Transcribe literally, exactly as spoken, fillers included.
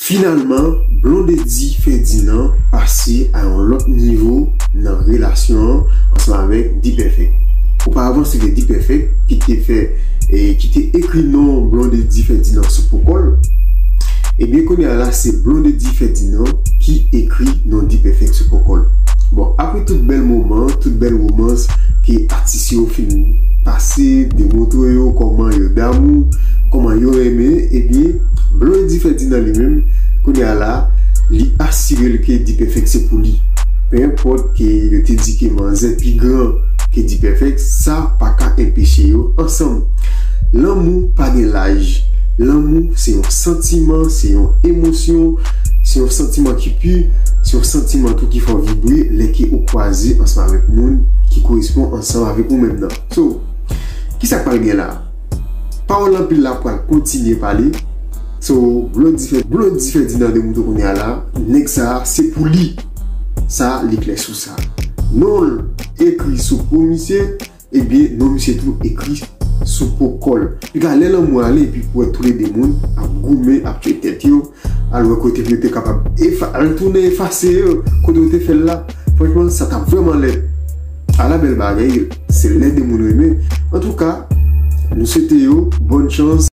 Finalman, Blondedy Ferdinand pase a yon lòt nivo nan relasyon an ansanm avèk D-Perfect. Oparavan, se te D-Perfect ki te fè e ki te ekri non Blondedy Ferdinand sou po kò l. Ebyen, kounye a la, se Blondedy Ferdinand ki ekri non D-Perfect sou po kò l. Bon, apre tout bèl moman, tout bèl womans ke atis yo fin pase, demontre yo kòman yo damou, kòman yo renmen, ebyen, Blondedy Ferdinand li menm, kounye a la, li asire l ke D-Perfect se pou li. Pe enpòt ke yo te di ke manzè pi gran ke D-Perfect, sa pa ka enpeche yo ansanm. Lanmou pa gen laj. Lanmou se yon santiman, se yon emosyon, se yon santiman ki pi, se yon santiman tou ki fè w vibre lè ke ou kwaze ansanm avèk moun ki korespon ansanm avèk ou menm nan. So, kisa k pral gen la? Pawòl anpil la pral kontinye pale. So, Blondedy Fer-, Blondedy Ferdinand demontre kounye a la, nèg sa a, se pou li. Sa, li klè sou sa. Non l ekri sou po misye, ebyen, non misye tou ekri sou po kò l. Piga lè lanmou ale, epi pou wè toulede moun ap goumen, ap tchwe tèt yo, al wè kote pou yo te kapab efa-, al tounen efase yo, kote yo te fè l la. Franchman, sa t ap vrèman lèd. Ala bèl bagay, se lè de moun renmen. Antouka, nou swete yo bòn chans.